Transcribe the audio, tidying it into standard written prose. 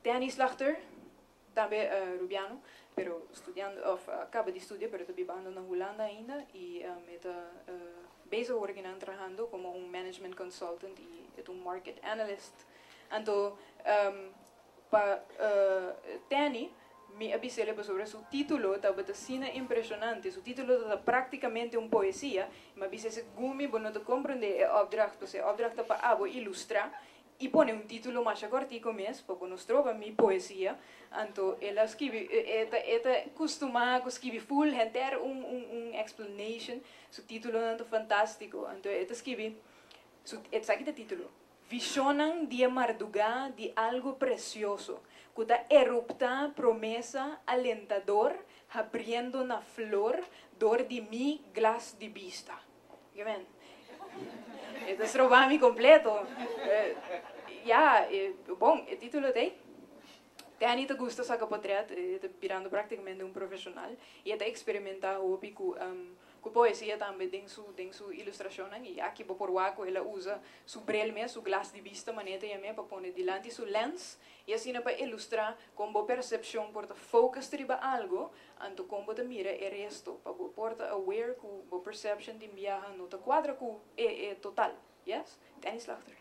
Danny Slachter, tambe Rubiano, pero studiando, of caba di studia, pero ta bibando na Hulanda ainda y e ta bezig awor aki nan trahando como un management consultant y e ta un market analyst. Anto pa Danny, mi a bis'ele pasobra su titulo tabata asina impresionante, su titulo ta practicamente un poesia, mi a bisa: "Segun mi, bo no ta comprende e opdracht, pasobra e opdracht ta pa abo ilustra y pone un titulo mas cortico mes, pa no stroba mi poesia." Anto el a skirbi, e ta costuma skirbi full henter un explanation, su titulo ta fantastico. Anto e ta skirbi, esaki ta e titulo: "Visionnan di marduga di algo precioso, cu ta erupta promesa alentador, abriendo na flor, dor di mi glas di bista." Ke men, e ta stroba mi completo. Ja, bon, e titulo t'ey. Danny ta gusta saca portret, ta birando practicamente un profesional y ta experimenta hopi cu poesia tambe den su ilustracion. Y aki bo por wak el a usa su bril mes, su glas di bista manera e mes, pa pone dilanti su lens y asina pa ilustra con bo percepcion por ta focus riba algo, anto con bo ta mira e resto, pa bo por ta aware cu bo perception di biaha no ta cuadra cu e total. Yes? Danny Slachter.